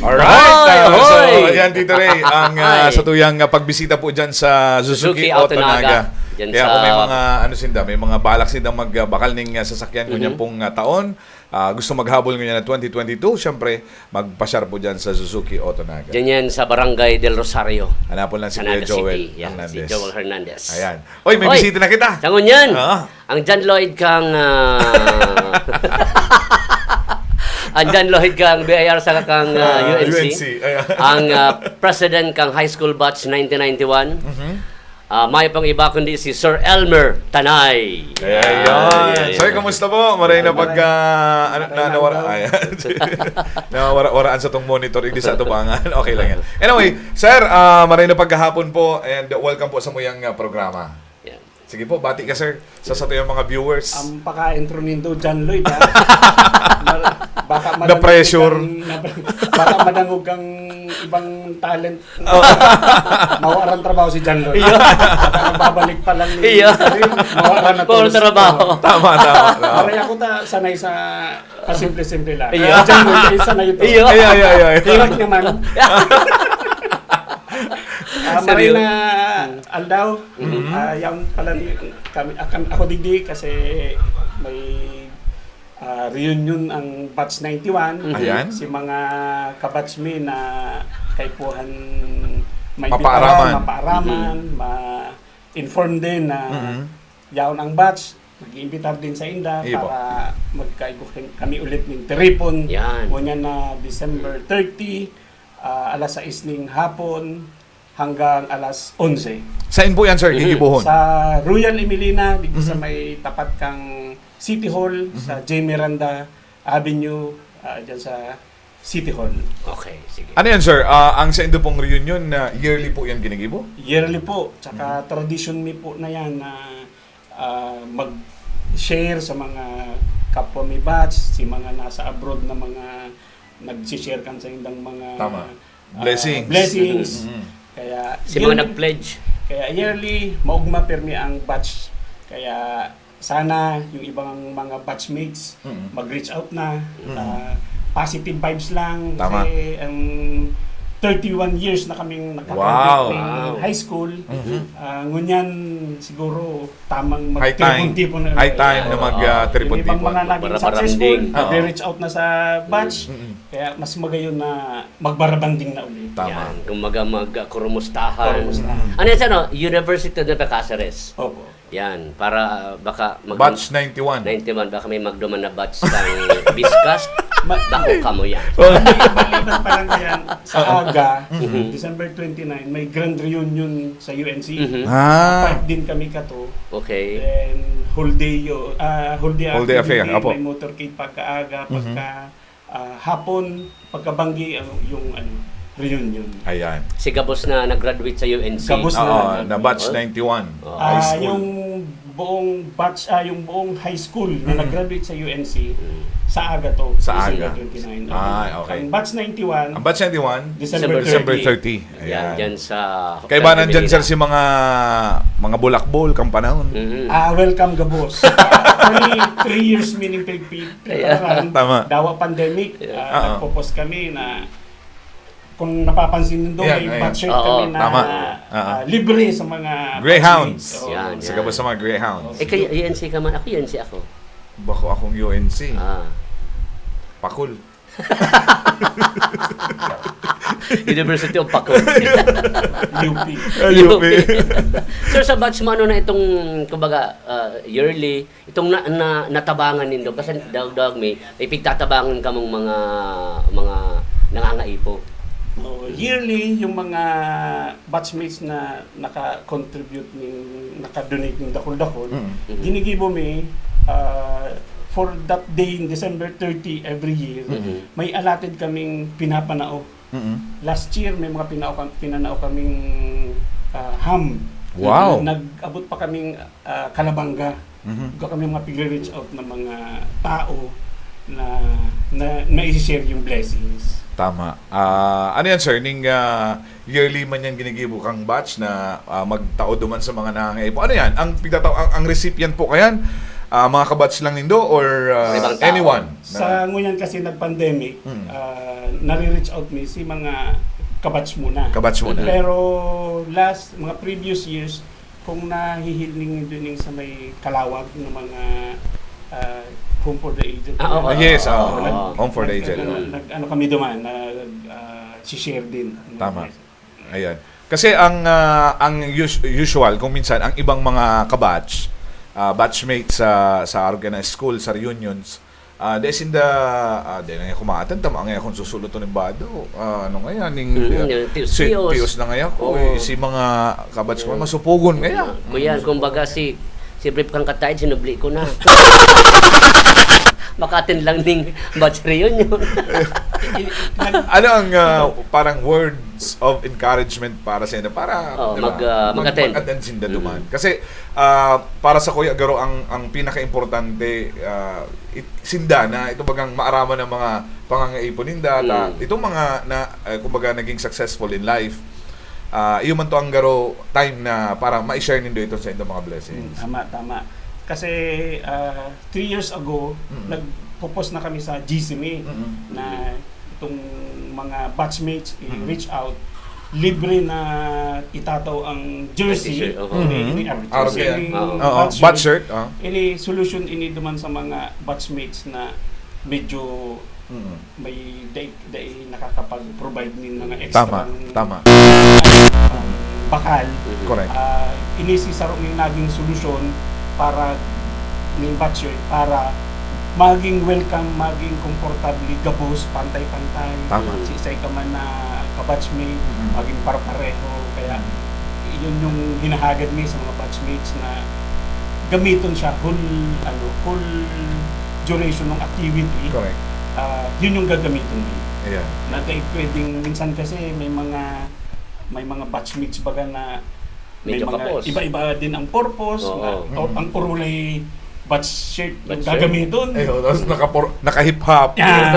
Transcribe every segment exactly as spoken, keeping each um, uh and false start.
Alright. Ahoy! Ah, so, Ahoy! Yan, Tito Ray, ang ah, Ay. sa tuyang ah, pagbisita po dyan sa Suzuki, Suzuki Auto Auto Naga. Naga. Dyan Kaya sa kung may mga, ano sinda, may mga balak sinda magbakal ning ah, sasakyan ngunyan Mhm. pong ah, taon, ah, gusto maghabol ngunyan na twenty twenty-two, syempre, magpasyar po dyan sa Suzuki Auto Naga. Dyan yan sa Barangay Del Rosario. Hanapon lang si Sa Kuya Naga Joel City. Yan, si Hernandez. Joel Hernandez. Ayan. Oy, may Oy, bisita na kita. Sa ngunyan, Oo. ang John Lloyd kang, ah, ang John Lloyd kang B I R saka kang, ah, Ah, U N C. U N C. Ayan. Ang, ah, president kang High School Batch nineteen ninety-one. Mhm. Ah, mayo pang iba kundi si Sir Elmer Tanay. Ayan. Ayan, ayan, Sir, ayan. Kumusta po? Maray na Maray. pagka, ano, na, Maray na nawara, daw. ayan. Nawara-waraan sa tong monitor, hindi sa atubangan. Okay lang yan. Anyway, sir, ah, maray na pagkahapon po and welcome po sa muyang ah, programa. Yan. Sige po, bati ka, sir, sa, sa tuyang mga viewers. Ang paka-intro nindo, John Lloyd, ha? Mar-, baka madangog Na-pressure. kang, na-, baka madangog kang ibang talent. Oo. Mawaran trabaho si John Lloyd. Iya. Baka nagbabalik pa lang ni Iya. Salim, mawaran na Mawaran tulos. trabaho. Oo. Tama, tama, tama. Maray ako ta, sanay sa pasimple-simple lang. Iya. John Lloyd, eh, sanay ito. Iya. Iya, iya, iya, iya. Hirap naman. Ah, Seryo? Maray na aldaw. Mhm. Ah, yan pala ni, kami, ah, kami, ako digdi kasi may, ah, reunion ang batch ninety-one. Mhm. Ayan. Si mga kabatch mi na kaipuhan may Mapaaraman. bitawan, mapaaraman, Mhm. ma-inform din na Mhm. yaon ang batch, nag-iimbitar din sa inda Ibo. para magkaigo kami ulit ning tiripon. Yan. Ngunyan na December thirty, ah, alas sais ning hapon hanggang alas onse. Saan po yan, sir, Mhm. gigibohon? Sa Royal Emilina, dito sa Mhm. may tapat kang City Hall, Mhm. sa J Miranda Avenue, ah, dyan sa City Hall. Okay, sige. Ano yan, sir? Ah, ang sa indo pong reunion, na yearly po yan ginigibo? Yearly po. Tsaka Mhm. tradisyon mi po na yan na, ah, mag-share sa mga kapwa mi batch, si mga nasa abroad na mga nag-share kan sa indang mga, Tama. ah, Blessings. blessings. Mhm. Kaya Si mga yearly, nag-pledge. kaya yearly, maugma pirmi ang batch. Kaya sana yung ibang mga batchmates Mhm. mag-reach out na. Mhm. Ah, positive vibes lang. Tama. Kasi ang thirty-one years na kaming nagka-graduate Wow. ng Wow. high school. Mhm. Ah, ngunyan siguro tamang High time. magtipon-tipon na High ulit. time na Oo. mag, ah, Yung tripon-tipon. ibang mga naging Magbarabanding. successful, Oo. nagre-reach out na sa batch. Mm-mm. Kaya mas magayon na magbarabanding na ulit. Tama. Yan. Kumbaga mag, ah, kurumustahan. Kurumustahan. Ano yan, sir, no? University of the Caceres. Opo. Yan. Para baka mag- Batch ninety-one. ninety-one, baka may magduman na batch ng Biscas. Ma- Bako kamo yan. Oh. Maliban pa lang yan, sa Oo. aga, Mhm. December twenty-nine, may grand reunion sa U N C. Mhm. Ah. Part din kami kato. Okay. Then, whole day yo-, ah, whole day Whole day affair, affair, din, opo. may motorcade pagkaaga, Mhm. pagka, ah, hapon, pagkabanggi, ang, yung, ano, reunion. Ayan. Si gabos na nag-graduate sa U N C. Gabos na Oo, nag-graduate. na batch Oh. ninety-one. Oh. Ah, High school. yung buong batch, ah, yung buong high school na Mm. nag-graduate sa U N C, Mm. sa aga to, Sa December aga. twenty-nine. Ah, okay. Ang batch ninety-one, Ang batch ninety-one, December December thirty. thirty. Yan, Ayan. dyan sa Kaibanan dyan, Hotel sir, Medina. si mga, mga bulakbol, kang panahon. Mm. Ah, welcome, gabos. Actually, three years meaning pig-, pig-, Ayan. pigpiraran. Tama. Dawa pandemic, Yeah. ah, Oo. nagpo-post kami na kung napapansin nindo, Yan, may ayan. batch shirt Oo. kami na, Tama. Oo. ah, libre sa mga Greyhounds. batchmates. Oo. Yan, Sa yan. gabos sa mga Greyhounds. Eh, kayo, U N C ka man. Ako, U N C ako. Bako akong U N C. Ah. Pakul. University of Pakul. U P. Ah, U P. U P. Sir, sa batch mo, ano na itong, kumbaga, ah, yearly, itong na, na, natabangan nindo? Kasi dawag-dawag may, may pigtatabangan kamong mga, mga nangangaipo. Oh, yearly, yung mga batchmates na naka-contribute ning, naka-donate ning dakul-dakul, Mm. Mhm. ginigibo mi, ah, for that day in December thirty every year, Mhm. may allotted kaming pinapanao. Mm. Last year, may mga pinao kam-, pinanao kaming, ah, ham. Wow. Nag-abot pa kaming, ah, Calabanga. Mhm. Duga kami mga pigre-reach out na mga tao na, na, na i-share yung blessings. Tama. Ah, ano yan, sir? Ning, ah, yearly man yan ginigibo kang batch na, ah, magtao duman sa mga nangangaipo. Ano yan? Ang pigtatao, ang, ang recipient po kayan, Ah, mga kabatch lang nindo or, ah, Ibang tao. anyone? Sa ngunyan kasi nag-pandemic, Mm. ah, nare-reach out mi si mga kabatch muna. Kabatch muna. Pero last, mga previous years, kung nahihiling doon yung sa may Calawag ng mga ah, Home for the Aged. Ah, oo. Ah, yes, Oo, ah, oo. Home for the nag- Aged. nag- nag- ano kami duman, nag ah, si-share din. Tama. Ayan. Kasi ang ah, ang us- usual, kung minsan, ang ibang mga kabatch, ah, batchmate sa sa Arog Kaiyan School, sa reunions, ah, di sinda, ah, di na nga kumaatan, tama nga akong susuloton ng bado. Ah, ano nga yan? Ning, Mm, ah, yung piyos, si, piyos. piyos na nga ako. Oo. Eh, si mga kabatch ko, masupugon nga yan. Kuya, kumbaga si si Brief kang kataid, sinubli ko na. Makatin lang ning batch reunion. Ano ang ah, parang words of encouragement para sa inyo? Para Oo, di ba? mag, ah, mag-attend. Mag-attend sinda Mm. duman. Kasi ah, para sa kuya garo ang ang pinaka-importante ah, it, sinda na ito bagang maaraman ang mga pangangaipon ninda ta, Mm. itong mga na eh, kumbaga naging successful in life. Ah, iyo man to ang garo time na para ma-share nindo ito sa indong mga blessings. Tama, tama. Kasi ah, three years ago, Mm. nagpo-post na kami sa G C M A Mm. na itong mga batchmates Mm. i-reach out, libre na itataw ang jersey. T-shirt, oo. Ini, Mm. ini, ah, Araw jersey, kaya. ini Oo. Oo, batch batch shirt. Shirt, ah. Ini solution ini duman sa mga batchmates na medyo Mm. may dai, dai nakakapag-provide nin mga Tama, extra tama. bakal. Correct. Ah, ini si saro ning naging solusyon para ning batch shirt para maging welcome, maging komportable, gabos, pantay-pantay. Tama. Si isay ka man na kabatchmate, Mm. maging parpareho. Kaya yun yung hinahagad mi sa mga batchmates na gamiton siya whole ano whole duration ng activity. Correct. Ah, yun yung gagamitin mo. Ayan. Na dai pwedeng minsan kasi may mga may mga batchmates baga na may Medyo mga kapos. Iba-iba din ang purpose Oo. na o, Mm. ang urulay batch shirt yung Batch shirt. gagamiton. Ay, oh, tapos nakapor, nakahip-hop. Ah.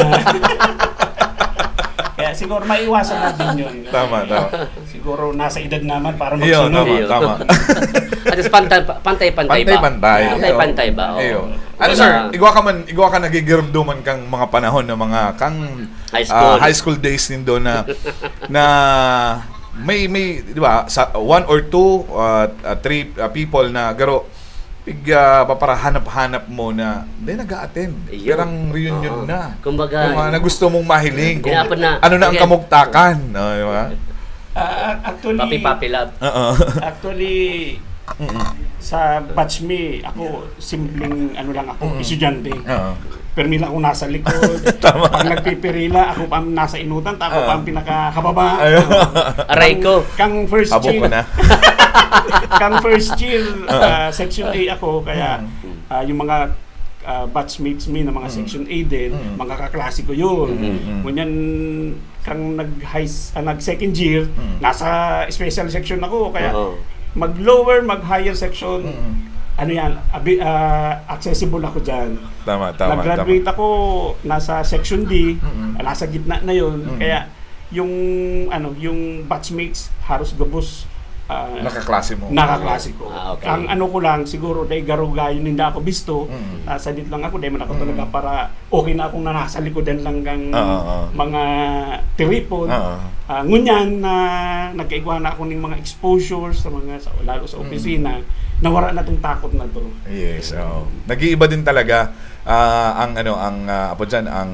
Kaya siguro maiwasan natin yun. Tama, tama. Siguro nasa edad naman para Iyo, magsunod. tama, Iyo. tama. At least pantay, pantay-pantay ba? Pantay-pantay. Pantay-pantay ba? Oo. Iyo. Ano Wala. Sir, igwa ka man, igwa ka nagigirumduman kang mga panahon ng mga kang High ah, school. High school days nindo na na may may di ba sa one or two uh, uh, three uh, people na garo pig uh, paparahanap-hanap mo na di nag-a-attend. Iyo. Pero ang reunion Oo. na. Kumbaga, yung mga na gusto mong mahiling. Kung Dapat na. Ano na ang Okay. Kamugtakan. No, di ba? Ah, actually, Papi-papi love. Oo. Actually, Mm-mm. sa batch me, ako simpleng ano lang ako, Mm. estudyante. Oo. Permi lang ako nasa likod. Tama. Pag nagpipirila, ako pa ang nasa inutan, ako Oo. pa ang pinakakababa. Ayun. Aray ko. Kang first Habo year, ko na. kang first year, Oo. ah, section A ako, kaya Mm. ah, yung mga ah, batchmates me na mga Mm. section A din, Mm. mga kaklase ko yun. Mm, mm. Ngunyan, kang nag-high s- ah, nag-second year, Mm. nasa special section ako, kaya Oo. mag-lower, mag-higher section, Mm. ano yan, abi, ah, accessible ako dyan. Tama, tama, Nag-graduate tama. ako, nasa section D, Mm. nasa gitna na yun, Mm. kaya yung ano yung batchmates haros gabos ah, Nakaklase mo. Nakaklase ko. Ah, okay. Ang ano ko lang siguro dahil garugayon ninda ako bisto, Mm. ah, sadit lang ako dahil man ako Mm. talaga para okay na akong nanasa likodan lang kang Oo, oo. mga tiripon. Oo. Ah, ngunyan na nagkaigwa na ako ng mga exposure sa mga sa, lalo sa Mm. opisina, nawara na tong takot na to. Yes, oo. Nag-iiba din talaga ah, ang ano ang ah, apo diyan ang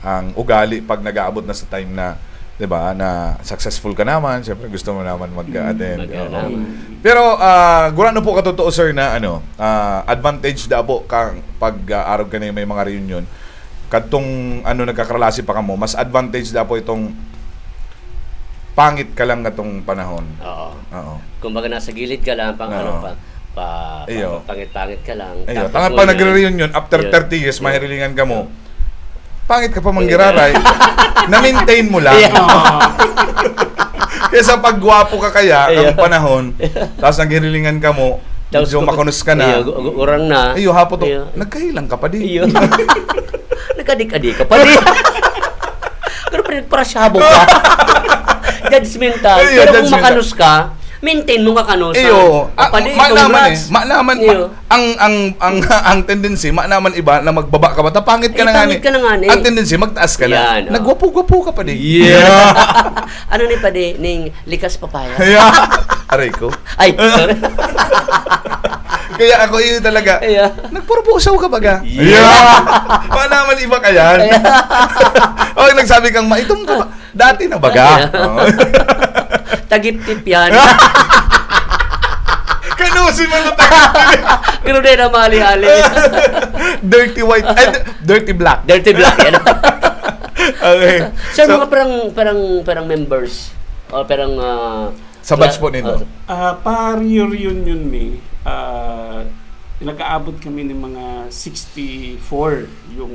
ang ugali pag nag-aabot na sa time na 'di ba na successful ka naman, syempre gusto mo naman mag-attend. Mag- Oo. ano. Pero ah, gurano po katotoo sir na ano, ah, advantage da po ka pag ah, arog ka na yung may mga reunion. Kadtong ano nagkakaralasi pa kamo, mas advantage da po itong pangit ka lang katong panahon. Oo. Oo. Kumbaga nasa gilid ka lang, pang Oo. ano pa, pa, Iyo. pa pangit-pangit ka lang. Ayo, Tapos tangan pa ngunyan- nagre-reunion after Iyo. thirty years, Iyo. mahirilingan ka mo. Pangit ka pa manggiraray. Na-maintain mo lang. Iyo. Kesa pag gwapo ka kaya, Iyo. ang panahon, tapos naghirilingan ka mo, Tapos medyo gu- makunus ka na. Iyo, gu- gu- urang na. Iyo, hapo to. Iyo. Nagkahilang ka pa di. Iyo. Nagkadik-adik ka pa di. Pero pa rin, para siyabo ka. Judgmental. Iyo, Pero kung judgmental. makanus ka, Maintain mo ka kano sa Iyo, ah, padi, maanaman eh. congrats. Maanaman, Iyo. ma- ang, ang, ang, ang tendency, maanaman iba na magbaba ka ba, ta pangit ka Ay, na nga pangit ni. Ka na nga ni. Ang tendency, magtaas ka na. Yan, oh. Nagwapo-gwapo ka pa din. Yeah. Ano ni padi, ning likas papaya? Yeah. Aray ko. Ay, sorry. Kaya ako yun talaga. Yeah. Nagpurpusaw ka baga. Yeah. Maanaman iba ka yan. Kaya- O, nagsabi kang maitom ka ba? Dati na baga. Kaya- Oh. Tagip-tip yan. Kanusi mo na tagip-tip. Pero di na mali-ali. Dirty white. Ay, d- dirty black. Dirty black yan. Okay. Sir, So, mga parang, parang, parang members, o parang, ah, Sa batch po nindo? ah, Ah, pa reunion mi, ah, nag-aabot kami ng mga sixty-four yung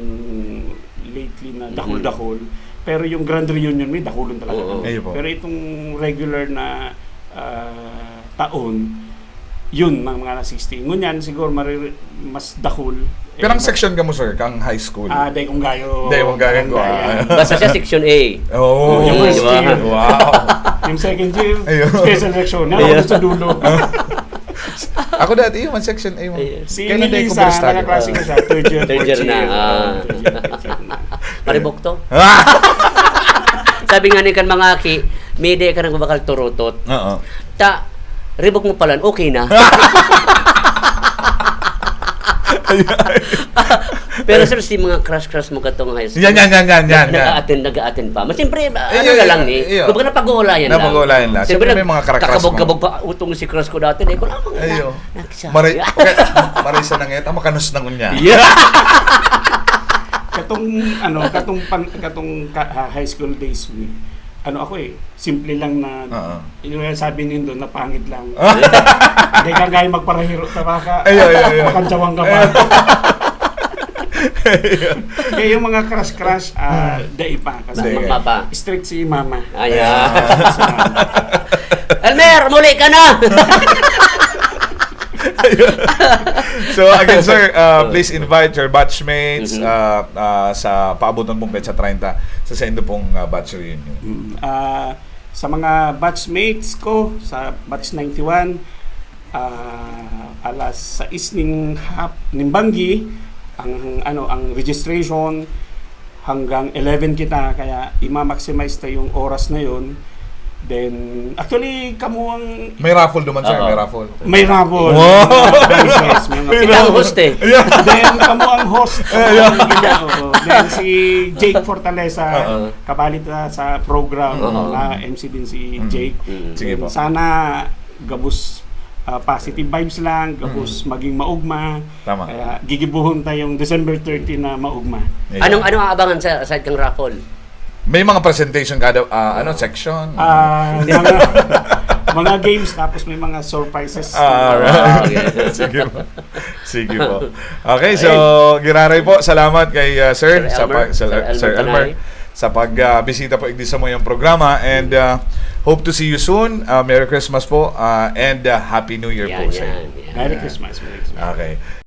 lately na Mhm. dahol-dahol. Pero yung grand reunion mi, daholon talaga Oo. kami. Ayun po. Pero itong regular na ah, taon, yun, mga, mga sixty. Ngunyan, siguro, mariri- mas dahol. Pirang Eh, section ka mo, sir, kang high school? Ah, Daigong Gayo. Daigong Gayo, Barangay, ah. yan. Basta siya section A. Oo. Yung first Di ba? year. Wow. Yung second year, Ayun. special section. Yan, Ayun. Sa dulo. Ako dati, yung section A mo. Ayun. Si Kaya na Emily dahil ko sa baristado. mga klase ko siya, third year, Third fourth year na, year. ah. Oh, third year, third year na. Paribok to. Ah! Sabi nga ni kan mga aki, may di ka nang bakal turutot. Oo. Ta, ribok mo palan, okay na. Pero sir, si mga crush-crush mo katong high school. Yan, yan, yan, yan, yan, yan. Nag-a-attend, nag-a-attend pa. Mas siyempre, ah, Ay, ano yun, na lang yun, ni. yun. Kumbaga napag-uulayan lang. Napag-uulayan lang. Siyempre, nag- may mga karakras mo. Kakabog-kabog pa, utong si crush ko dati. Dahil ko lamang Ayo. na. Naksa. Maray, okay. Maray sa nangeta, makanos na ngunyan. Yeah. Katong, ano, katong, pan, katong ka, ah, high school days mi, ano ako eh, simple lang na, Oo. yung sabi nindo na pangit lang. Hindi ka kaya magparahiro, tama ka? Ayo, ayo, ayo. Makantsawang ka pa. Ayo. Kaya yung mga crush-crush, ah, dai pa. Kasi Dai. Mama pa. Strict si mama. Ayan. Ah. Elmer, muli ka na! So again, sir, uh, please invite your batchmates Mhm. uh, uh, sa paaboton pong petsa treinta sa saindo pong uh, batch reunion. Mm, ah, sa mga batchmates ko, sa batch ninety-one, ah, alas sais ning hap, ning banggi, ang, ano, ang registration, hanggang eleven kita, kaya ima-maximize ta yung oras na yon. Then, actually, kamo ang May raffle duman, sir. Oo. May raffle. may raffle. Wow! May prizes, may mga Ikaw ang host eh. Yeah. Then, kamo ang host. Yeah, yeah. Oo. Then, si Jake Fortaleza, Oo. kabali ta sa program. Oo. Ah, M C din si Mm. Jake. Mm. Sige po. Sana gabos ah, positive vibes lang, gabos maging maugma. Tama. Kaya gigibuhon tayong December thirty na maugma. Yeah. Anong anong aabangan sa side kang raffle? May mga presentation kada ah, ano section. Ah, mga, mga games, tapos may mga surprises. Ah, Ah, right. okay. Sige po. Sige po. Okay, so giraray po. Salamat kay uh, Sir, Sir sa Elmer. pag- Sir, Sir Elmer Sir Elmer Tanay. Sa pag uh, bisita po igdi sa moyang programa and uh, hope to see you soon. Uh, Merry Christmas po uh, and uh, Happy New Year Yan, po, Sir. yan, yan. Merry Christmas, Merry Christmas. Okay.